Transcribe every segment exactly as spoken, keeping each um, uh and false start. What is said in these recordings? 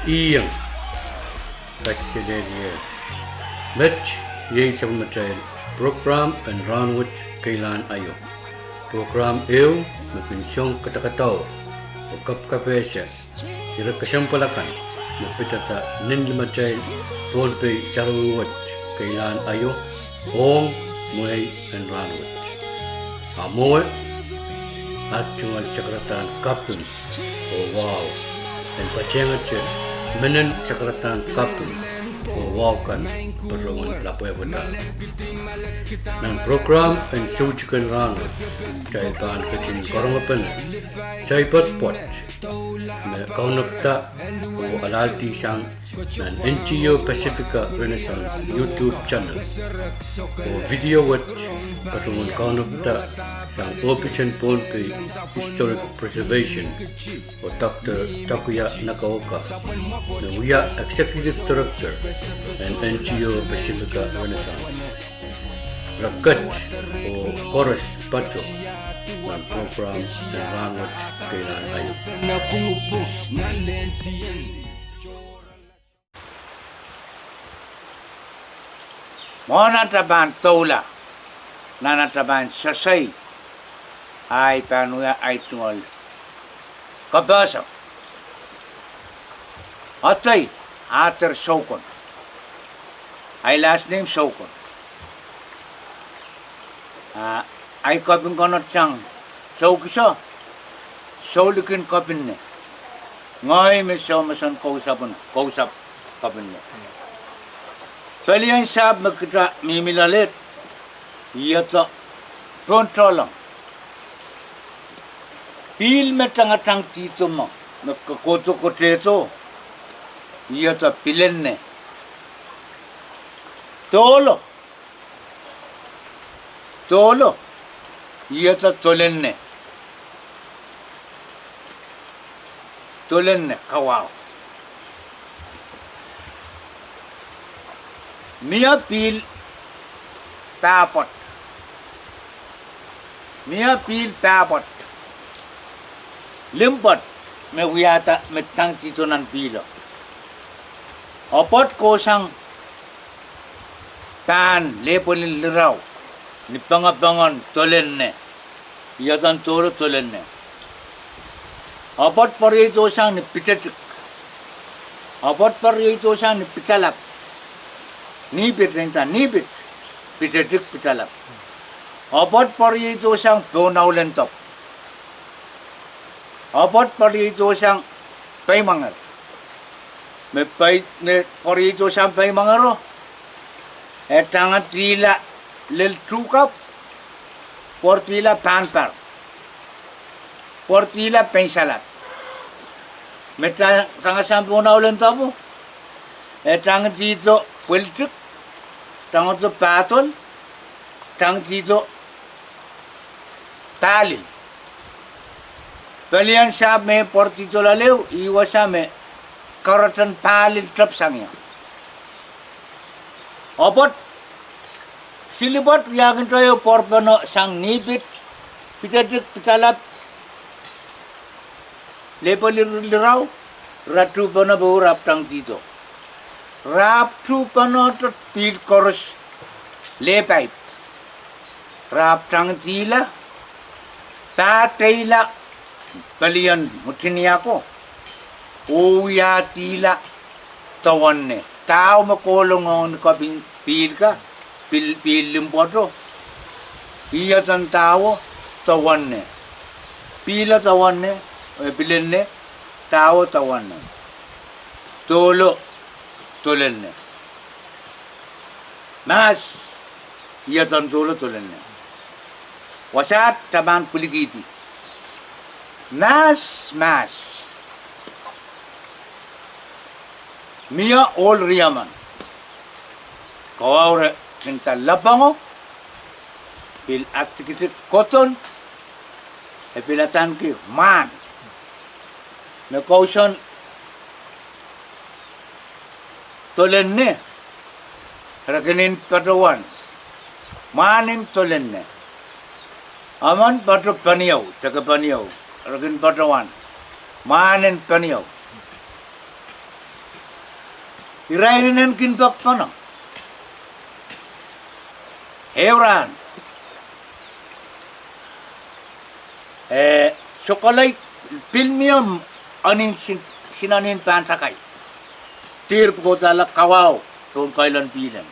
Iang, kaselehlie. Met iei sapwellimatail prokram en Rahnwet Keilahn Aio. Prokram ehu me kin song kadakadaur oh kapkapehse ire kesempwal akan me pidada nin limatail Pohnpei sarawi wet keilahn aio ong mwehi en rahnwet. A mwowe, at tungoal sakaradahn kaping oh wahu en patehngete menen sakaradahn kaping oh wahu kan patohwan lapwehpwada. Nan prokram en Soutiken Rahnwet, kitail pahn ketin karongepene saipad pwoat me kaunopada oh alahldi sang nan N G O Pacifica Renaissance YouTube channel oh video wet patohwan kaunopada sang ohpis en Pohnpei Historic Preservation oh Doctor Takuya Nagaoka, me wia Executive Director en N G O Pacifica Renaissance. Re ket oh koaros patoh nan prokram en Rahnwet Keilahn Aio. Mwohn atail pahn doula nan atail pahn sehse, ahi pahn wia ahi tungoal kapehse. Atail, Arthur Soukon. Ahi last name Soukon. Ah, ahi kaping kan sang Soukiso, Soulikin Kapinne. Ngehi me Soumason Kousapw, Kousapw Kapinne. Pelien sahpw me kita mihmi loale, ihte Pohndohlang. Pihl me tangatang tihdo me, me kokohdo kotehdo, ihte Pilenne. Dohlo. Dohlo, ihte Dolenne. Dolenne, kawahu. Mie pihl pahpwoat. Mie pihl pahpwoat, limpoat, me wiahda me tangtihdo nan pihlo. Apwoat kohsang pahn lehpwelin lirahu ni pengepengen Dolenne. Ihte Dohlo, Dolenne. Apwoat pwariedohsang ni Pitedik. Apwoat pwariedohsang ni Pitalap. Nihpit, nda Nihpit, Pitedik, Pitalap. Apwoat pwariedohsang Pohnaulendoap. Apwoat pwariedohsang Peimwanger. Me pei, me pwariedohsang Peimmwangero, e tangedihla lel tuhkapw, pwarehla Pahnpar, pwarehla Peinsalad. Me ta-, tangasang Pohnaulendoapo, e tangedihdo Pwelidik, tangedihdo Pahdol, tangedihdo Pahlil. Pelien sahpw me pwarehdo loale, ih wasa me kahrehda Pahlil tepsang ie. Apwoat, Silipwoat wiahkin tohto pwarpene sang Nihpit, Pitedik, Pitalap, lehpwelin lirahu, re tuhpene pwe re ahpw tangtihdo. Re ahpw tuhpene tohto pihl koaros lehpaip. Re ahpw tangtihla, pahdeila pelien Mwitiniako, oh wiahdihla Dawonne. Dawo me kohlongohng ni kaping pihl ka, pihl, pihl limpoato, ihte dawo Dawonne. Pihlo Dawonne, eh, Pilenne, dawo Dawonne. Dohlo, Dolenne. Mahs, ihte Dohlo, Dolenne. Wasaht ta pahn pwilikihdi. Mahs, mahs. Mie ohl riemen. Kawahu re kin nda Lapango, pihl aktikitik Kodon, e pihl adaneki Mwahn. Me kousoan Dolenne, re kin nda patohwan Mwahn en Dolenne. Emen patoh Penieu, deke Penieu, re kin patohwan Mwahn en Penieu. Irail inenen kin pekpene. Ehu rahn, eh, sokelei, pil mie, anin sin, sin anin pahn takai. Dihr pwukoa dahla kawahu pohn kailon pihl en.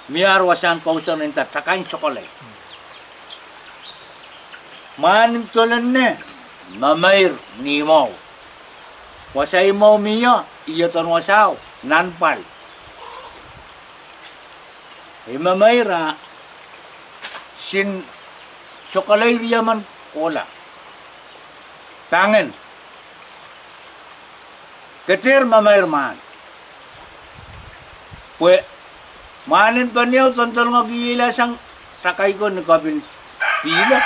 Mie ar wasahn kousoan nda takai sokelei. Mwahn en tolenne, memeir ni mwahu. Wasa i mwahu mie, ih edon wasao, nanpwal. I memeir a sin sokelei riemen kohla. Pangin. Ke dehr memeir mwahn. Pwe mwahn en penieu dondolengekihilasang takai ko ni kapin pihlo.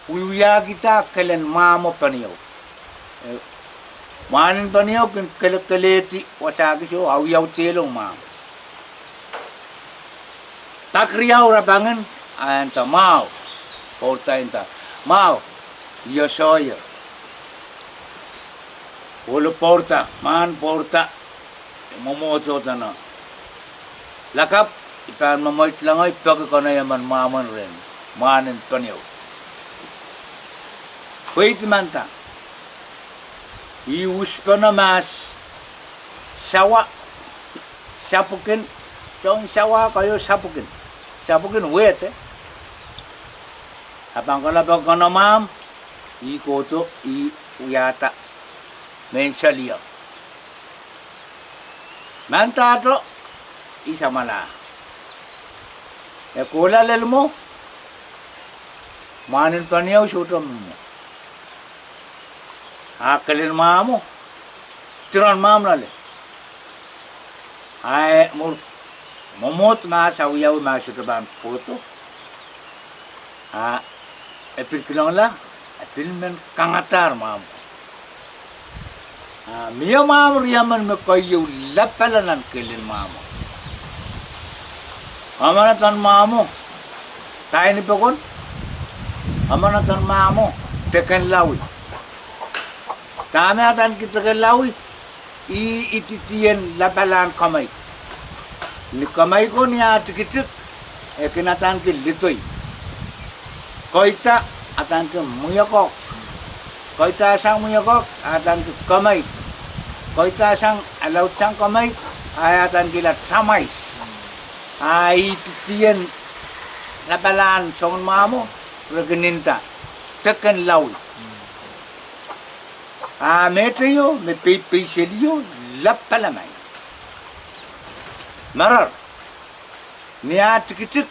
Wiewiahkihda kelen mwahmo penieu. Eh, mwahn en penieu kin kelekelehdi wasahkis oh awiawi dehlong mwahmo. Pak riau rapangin, a e nda mwahu, pwourda nda, mwahu, I sohte. Ohlo pwourda, mwahn pwourda, mwomwohdiso dene, lakapw, I pahn mwemweidlengehi peki konei emen mwahmwen rehn mwahn en penieu. Pweidi manda. I uspene mahs sawa, sapwkin, soangen sawa koahieu sapwkin, sapwkin wehde. A pahn kohla peki konei mwahmw, I kohdo, I wiahda mehn selio. Mandahte I samwala. E kohla lel mwo, mwahn en penieu sohte mwomwo. A kelen mwahmo, diren mwahmw loale. A e mwur mwomwohd mahs awiawi ma e sohte pahn kohdo. A e pil kilengla, e pil men kangadahr mwahmw. A mie mwahmw riemen me keieu lapala nan kelen mwahmo. Emen adan mwahmo, paini pokon, emen adan mwahmo, deken lawi. Dahme adaneki deken lawi? Ih ididien lapalahn kameik. Ni kameik ko ni ah tikitik, e kin adaneki lidoi. Koida adaneki mwiekok. Koidasang mwiekok, adaneki kameik. Koidasang, laudsang kameik, a e adanekihla tamais. A ididien lapalahn soangen mwahmo, re kin nda deken lawi. A mehteio, me peipeiseli o, lapala mai. Merer, ni ah tikitik,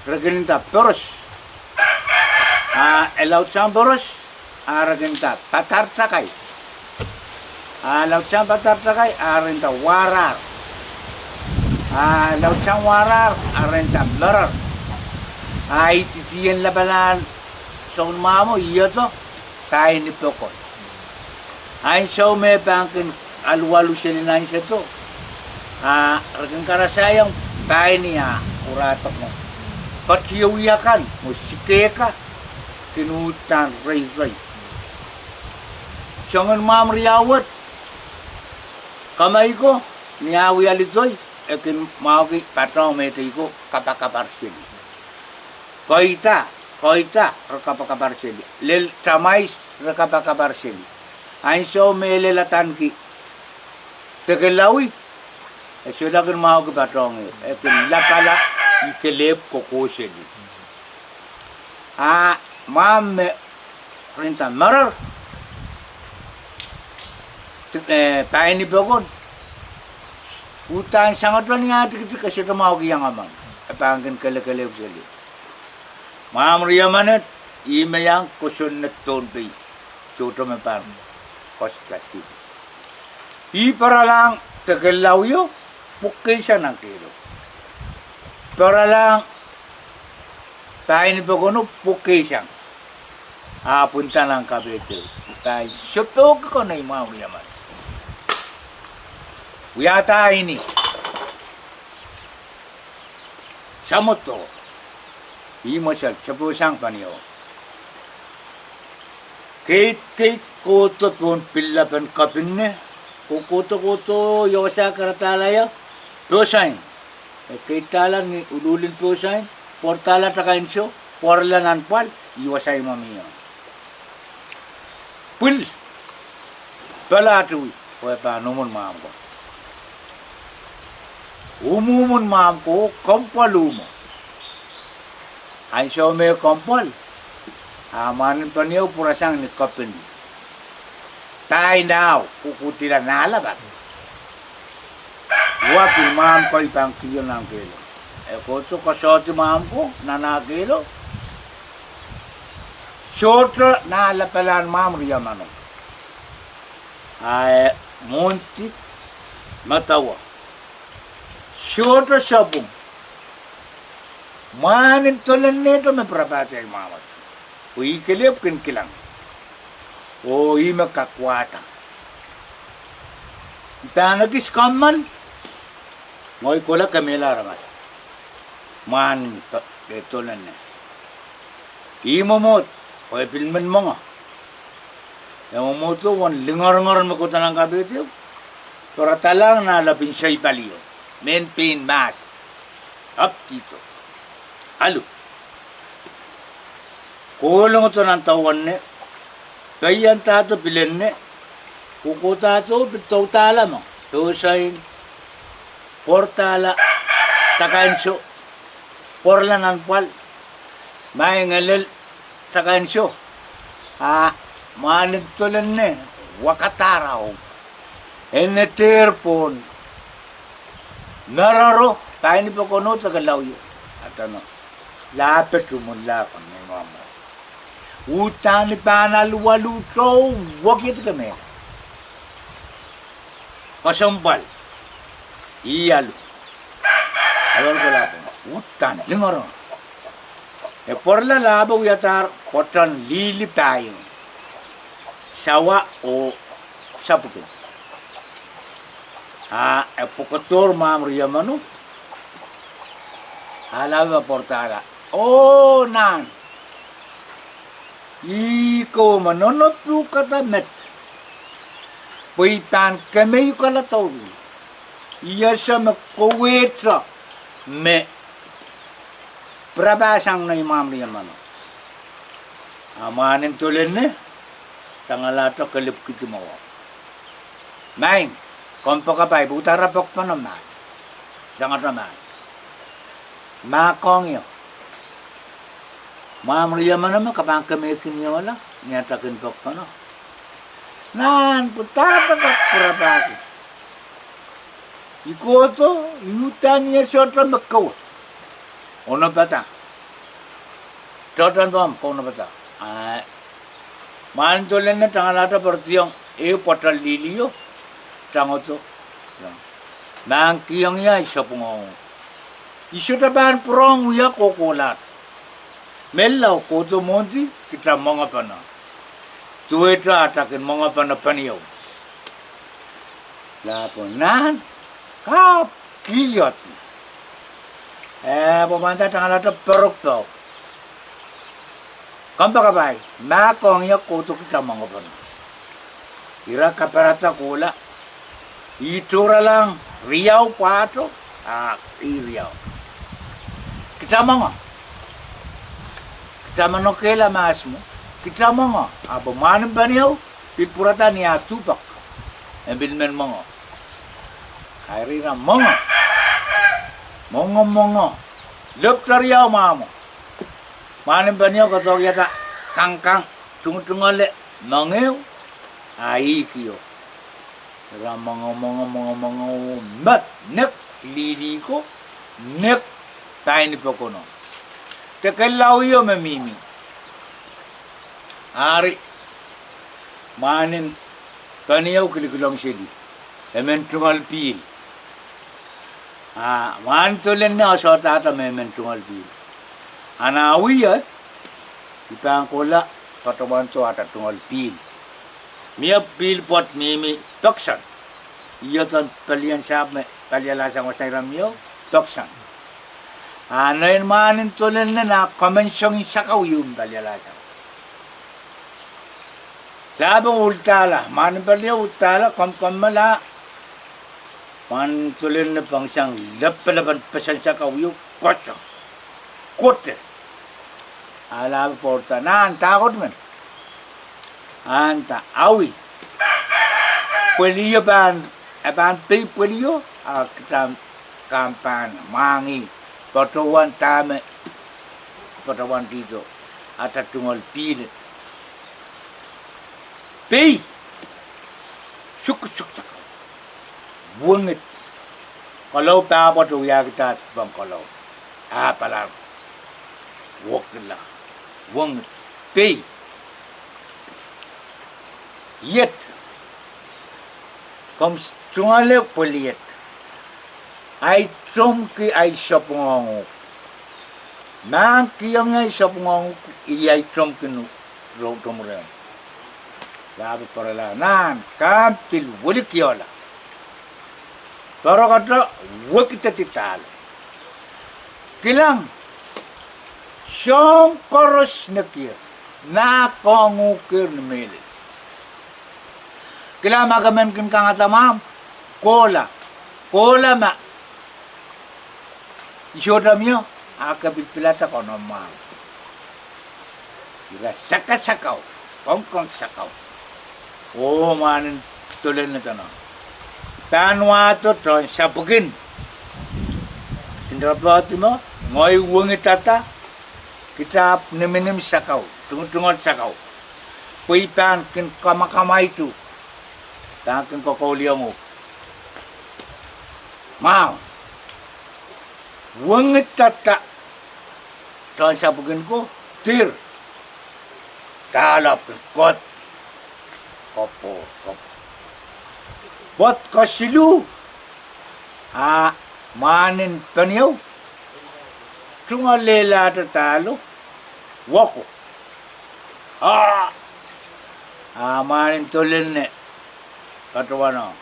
re kin nda poaros. A e laudsang poaros, a re kin nda padar takai. A laudsang padar takai, a re nda wahrahr. A laudsang wahrahr, a re nda merer. A ididien lapalahn soangen mwahmo, ih edo, paini pokon. Ansou me pahn kin aluwalu seli nan sehdo, a re kin karasaiong paini a urahdok mwo. Ketieu wia kan mwo sikehka kin uhdahn reirei. Soangen mwahmw riau wet, kameik ko, ni ah wia lidoi, e kin mwahuki patohng mehtei ko kapakapar seli. Koida, koida, re kapakapar seli. Lel tamais, re kapakapar seli. Ansou me lel adaneki deken lawi, e sohte kin mwahuki patohng, e kin lapala, I kelehpw kohkohseli. A mwahmw me re nda merer, paini pokon, uhdahn sangeto ni ah tikitik, e sohte mwahuki iang emen. E pahn kin kelekelehpw seli. Mwahmw riemen et, ih me iang kosonned Pohnpei, sohte me pahn koasoia seli. Ih peralahng deken lawio, pwukeisang nan kehlo. Peralahng paini pokono, pwukeisang. Ahpw nda nan kapehd ehu, I pahn sohpeiki konei mwahmw riemen. Wiahda ini samwodo, ih mwesel sohpesang peniou. Keid keid kohdo pohn pillap en kapinne, Kohkohdo kohdo, ih wasa kahrehda ia? Posain. E keidahla ni uluhlu en posain, pwardahla takainso, pwarala nan pwal, ih wasa me mie. Pwil, pali atail, oh e pahn umwen mwahmw ko. Umwen mwahmw ko, komw pwal umwo. Ansou me komw pwal, a mwanen panieu pwurasang ni kapin. Painao, kukuhdihla nahla pahn. Wa pil mwahmw ko I pahn kihong nan kehlo. E kohdo koasoandi mwahmw ko nan ah kehlo. Sohte nahla pali mwahmw riemeno. A e mwohndi medewe. Sohte sapwung. Mwanen tolennehte me pirapahte mwahmw wet. Oh ih kelehpw kin kilang. Oh ih me kak wahda. I pahn ekis kommoal, ngehi kohla kemehla aramas. Mwanen to-, eh, tolenne. Ih mwomwohd, oh e pil men mwenge. E mwomwohdo uwen lingeringer me kohdo nan kapehd ehu. Pwe re dalahng nahla pin soi palio. Mehn pein mahs. Apwtihdo. Alu. Kohlongdo nan dau wenne. Peiandahdo pilenne. Kohkohdahdo pil doudahla me posain. Pwardahla takainso. Pwarala nan pwal. Maing, ngelel takainso. A mwanen tolenne wakadahr ahu. Ene dehr pohn. Merero, paini pokono, deke lauio. Adeno. Lahpet umwunla kan me mwamwa. Uhdahn I pahn aluwalu tohn wekid kemehla. Kesempwal. Ih alu. Alu kohla pohn. Uhdahn lingeringer. E pwarala lahpo wiadahr pwoton lihli pahieu. Sawa oh sapwukin. A e pwukodohr mwahmw riemeno. A lahpo pwardahla. Oh, nan. Ih kowe me nonopiukada met. Pwe I pahn kemeikala douluhl. I ese me kowehte me pirapahsang nei mwahmw riemeno. A mwanen tolenne, tangalahte kelipwkidi mwowe. Maing, komw poakepahi pwe udahn re poakepene mahn. Sangete mahn. Ma koahngie. Mwahmw riemeno me ke pahn kemehkin ie wala, ni atail kin poakepene. Nan pwutak kak pirapahki. I kohdo, I uhdahn ie sohte me kowe. Onopada. Tohtohn pahn kowe onopada. A mwanen tolenne tangalahte pwurehdiong, e pwoton lihli o, tangodo. Mahn kihong ie I sapwung ong. I sohte pahn pwurehng wia kohkohlahte. Mehlel, kohdo mwohndi, kita mwengepene. Duwehte atail kin mwengepene panieu. Lahpo nan, kapw kihong. E pwamwanda tangalahte perek pwuko. Komw poakepahi, ma koahngie kohdo kita mwengepene. Ira kaparada kohla. I tohralahng riau pwahto, a ih riau. Kita mwenge. Kita manokehla mahs mwo. Kita mwenge. Ahpw mwanen panieu, pil pwurada ni ah tuhpek. E pil men mwenge. Kahrehda mwenge. Mwenge, mwenge. Lepwte riau mwahmwo. Mwanen panieu kadoakiada kangkang, tungotungoale, mengeu, a ih kio. Ira mwenge, mwenge, mwenge, mwenge, met, nek lihli ko, nek paini pokono. Deke lauio me mihmi. Ari, mwanen panieu kilkilong seli. E men tungoal pihl. A mwanen tolenne e sohte dahda me e men tungoal pihl. A nan wia, I pahn kohla, patohwan soh atail tungoal pihl. Mie pihl pwoat mihmi peksen. Ih eden pelien sahpw me paliala sang wasa ira mie o, peksen. A nein mwanen tolenne nan komenseng sakau ieu me paliala sang. Lahpo uhdahla, mwanin palieu uhdahla, komw kommoal, mwanin tolenne pangosang lepelepen pesen sakau ieu, koasoia, kohdo. A lahpo pwourda, nan dahkot men. A nda, awi. Pwelio pahn, e pahn pei pwelio, a kitail kan pahn mwahngih patohwan dahme, patohwan dihdo, atail tungoal pihl. Pei, sukisuk sakau, wengid, koalou pahpwate wiahkihda dipang koalou, ahpw pahla, wekila, wengid, pei. Iet, komw tungoale pweliet, ahi tomwki ahi sapwungohng uhk. Mahn kihong ie ahi sapwungohng uhk, ih ahi tomwki, ro tomw rehmw. Lahpo pwarala, nan, komw pil welikihala. Pwarokohte wekidedihda. Kilang, soahng koaros nekier, mahkohng uhk kier ni mehlel. Kilang, ma ke men kin kangada mwahmw, kohla, kohla ma I sohte mie, a ke pil pilada koahngoahr mwahmw. Ira sakasakau, pongpong sakau. Oh mwanin tolenne dene, pahn wahdo tohn sapwkin. Nda pahdi me, ngehi wengidada, kita ahpw niminimw sakau, tungotungoal sakau. Pwe I pahn kin kamakamaitu, pahn kin kokoulihong uhk. Mwahu. Wengidada tohn sapwkin ko, dir. Dahlap kin koad. Kopo, kopo. Pwoat kesiluh. A mwanin penieu. Tungoalehlahte dahlo. Woko. A, a mwanin tolenne patohwanohng.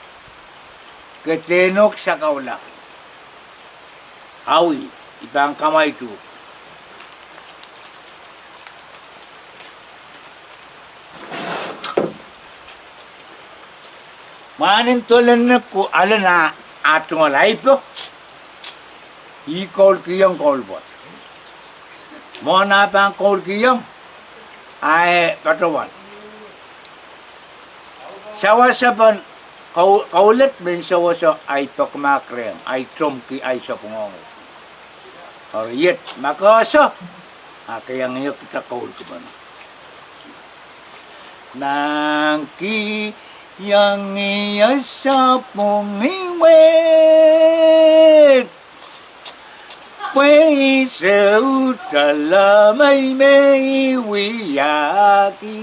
Ke dehnohk sakaula. Awi, I pahn kamwaitu. Mwanin tolenne ko alen a, a tungoal aipo. Ih koulkihong koul pwoat. Mwohn a pahn koulkihong, a e patohwan. Sawasepen kou-, koulet men sewese ahi pekimahk rehmw, ahi tomwki, ahi sapwungohng. Eri iet, ma ke ese, a ke iang ie kita koulkihong. Nan kihong ie sapwung wet. Pwe I sohte lemei me I wiahki.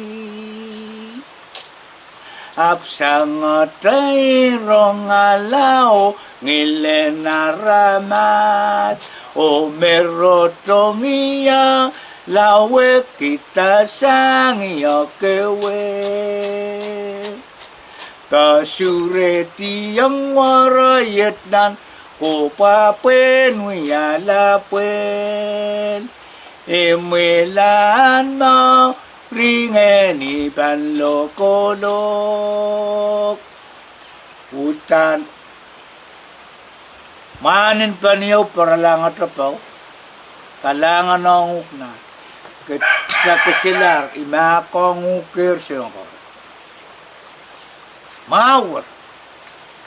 Ahpw sangete I rongala oh ngilin aramas, oh me rongala wehkihda sang iohk ehu. Pwe surehdiong wahro iet nan koapwoapwen wiahla pwehl. Imwilahn mour I ngehn I pahn lokolok. Uhdahn mwanin penieu pwaralahngete pwuko, kalahngan ong uhk nan, ke, ke kesilahr, I mahkohng uhk kehr soangen koaros. Mwahu wet,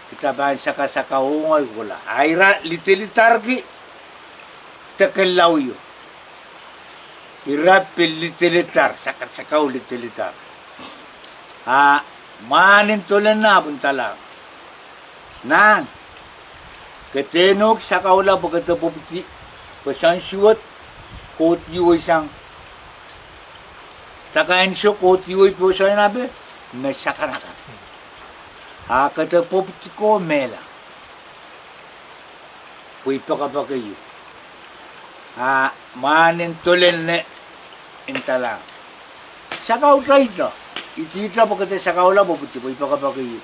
kita pahn sakasakau ong ih kola. A ira lidilidarki, de kelaud. Ira pil lidilidar, sakasakau lidilidar. A mwanin tolenne ahpw ndalahng. Nan, ke dehnohk sakaula pwe ke de pwopwidi, pwe soansuwed, kohdihwei sang. Dakainso kohdihwei pwe soainape, me sakanakan. A ke de pwopwidi ko mehla. Pwe I poakepoake ih. A mwanin tolenne ndalahng. Sakau tohto, I dihdo pwe ke de sakaula pwopwidi pwe I poakepoake ih.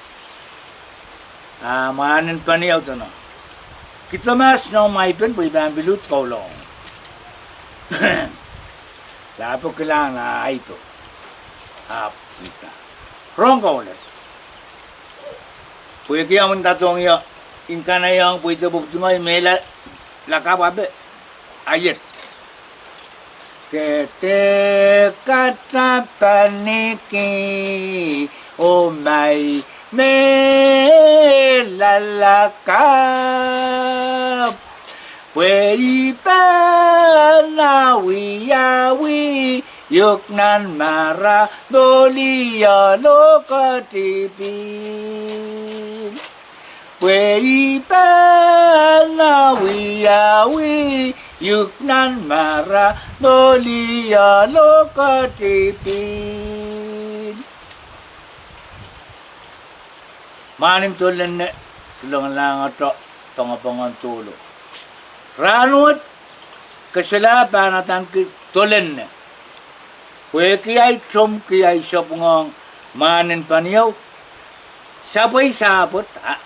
A mwanin penieu dene, kihdo mahs noumw aipen pwe I pahn pil uhd koulong. Lahpo kilang nan aipo. Ahpw kita. Rong kaulel. Pwehki omw ndadohng ie, I kanahieng pwe I de pwupwudi ngehi mehla lakapw ape, aiet. Ke dehr katapaniki, oh mai mehla lakapw. Pwe I pahn wiawi uhk nan mara, dolio lokedi pihl. Pwe I pahn wiawi uhk nan mara, dolio lokedi pihl. Mwahn en Dolenne, Silangalahngato, Pangapangahn Dohlo. Rahnwet, ke solahr pahn adaneki Dolenne. Pwehki ahi tomw ki ahi sapwung ong mwahn en panieu, sapwei sahpwet, a,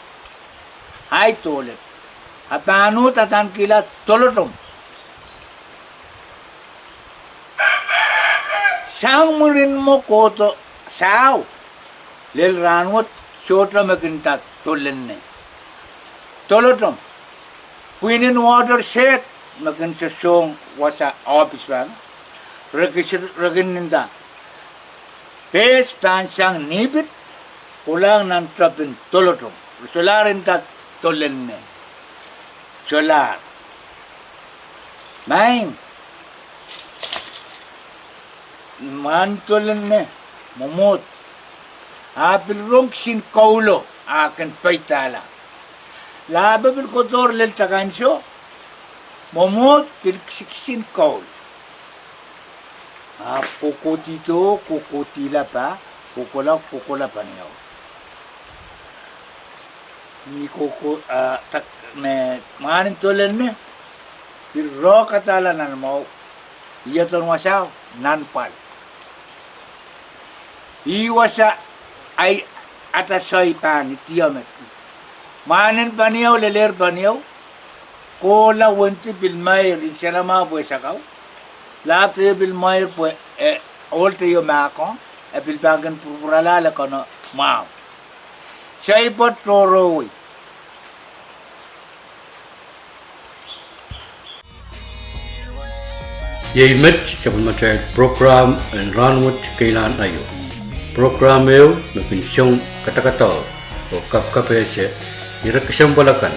ahi dohlen. A pahn uhd adanekihla Dolotomw. Sang mwurin mwo kohdo sahpw, lel rahnwet, sohte me kin nda Dolenne. Dolotomw. Pwihn en water shed me kin sohsohng wasa ohpis pahn, re kin, re kin nda, pehs pahn sang Nihpit, kolahng nan tepin Dolotomw. Re solahr nda Dolenne. Solahr. Maing. Mwahn Dolenne, mwomwohd. A pil rong kisin koulo, a kin peidala. Lahpe pil kohdohr lel takan sou, mwomwohd pil kisin koul. Ahpw kohkohdido, kohkohdihla pah, kohkohla, kohkohla panieu. Ni kohko, a, tak, me, Mwahn en Dolenne, pil rohkadahla nan mwahu, iedon wasao, Nanpwal. Ih wasa ahi atail soai pahn idiohng met. Mwahn en panieu, lelehr panieu, kohla wendi pil mweir, nsenamwahu pwe sakau. Lahp dehr pil mweir pwe, e, ohl dehr mahkohng, e pil pahn kin pwurpwuralahla kano mwahu. Soai pwoat tohrohrwei. Iei met sapwellimatail prokram en Rahnwet Keilahn Aio. Prokram ehu me kin song kadakadau oh kapkapehse ire kesempwal akan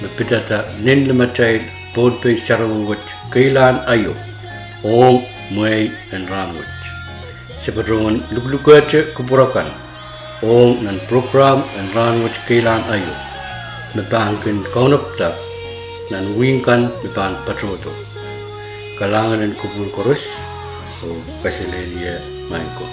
me pidada nin limatail Pohnpei sarawi wet keilahn aio ong mwehi en rahnwet. Se patohwan lukulukehte kupwur akan ong nan prokram en Rahnwet Keilahn Aio me pahn kin kaunopada nan wihk kan me pahn patohdo. Kalahngan en kupwur koaros oh kaselehlie maing ko.